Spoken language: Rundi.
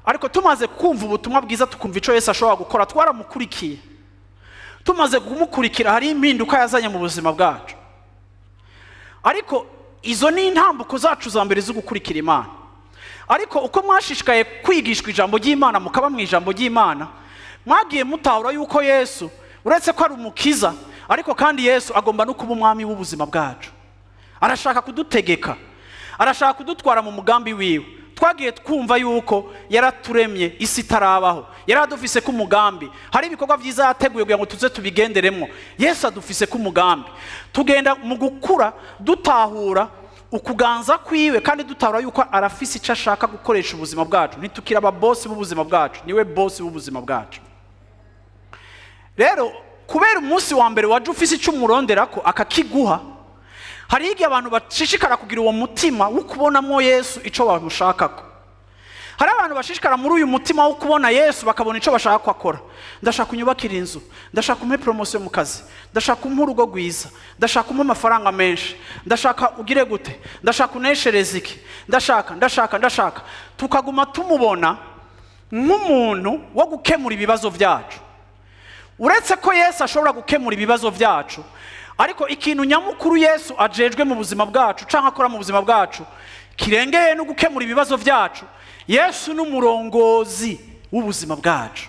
Ariko tumaze kumva ubutumwa bwiza, tukumva ico Yesu ashobora gukora, twaramukurikiye. Tumaze kumukurikira hari impinduka yazanye mu buzima bwacu. Ariko izo ni intambuko zacu za mbere zo gukurikira Imana. Ariko uko mwashishikaye kwigishwa ijambo ry'Imana, mukaba mu ijambo ry'Imana, mwagiye mutahura yuko Yesu uretse ko ari umukiza, ariko kandi Yesu agomba no kuba umwami w'ubuzima bwacu. Arashaka kudutegeka, arashaka kudutwara mu mugambi wiwe. Twagiye twumva yuko yaraturemye isi itarabaho, yaradufise ku mugambi, hari ibikorwa byiza yateguye kugira ngo tuze tubigenderemo. Yesu adufise ku mugambi. Tugenda mu gukura dutahura ukuganza kwiwe, kandi dutahura yuko arafise icyo ashaka gukoresha ubuzima bwacu. Ntitukira aba boss b'ubuzima bwacu, niwe boss w'ubuzima bwacu. Rero kubera umunsi wa mbere waje ufise icyo umuronderako akakiguha, hari igihe abantu bashishikara kugira uwo mutima wo kubonamo Yesu icyo bamushakako. Hari abantu bashishikara muri uyu mutima wo kubona Yesu bakabona icyo bashaka ko akora. Ndashaka unyubakira inzu, ndashaka umpe promotion mu kazi, ndashaka umpe urugo rwiza, ndashaka umpe amafaranga menshi, ndashaka ugire gute, ndashaka uneshereze iki, ndashaka, ndashaka, ndashaka. Tukaguma tumubona nk'umuntu wo gukemura ibibazo byacu. Uretse ko Yesu ashobora gukemura ibibazo byacu, ariko ikintu nyamukuru Yesu ajejwe mu buzima bwacu canke akora mu buzima bwacu kirengeye no gukemura ibibazo byacu, Yesu n'umurongozi w'ubuzima bwacu.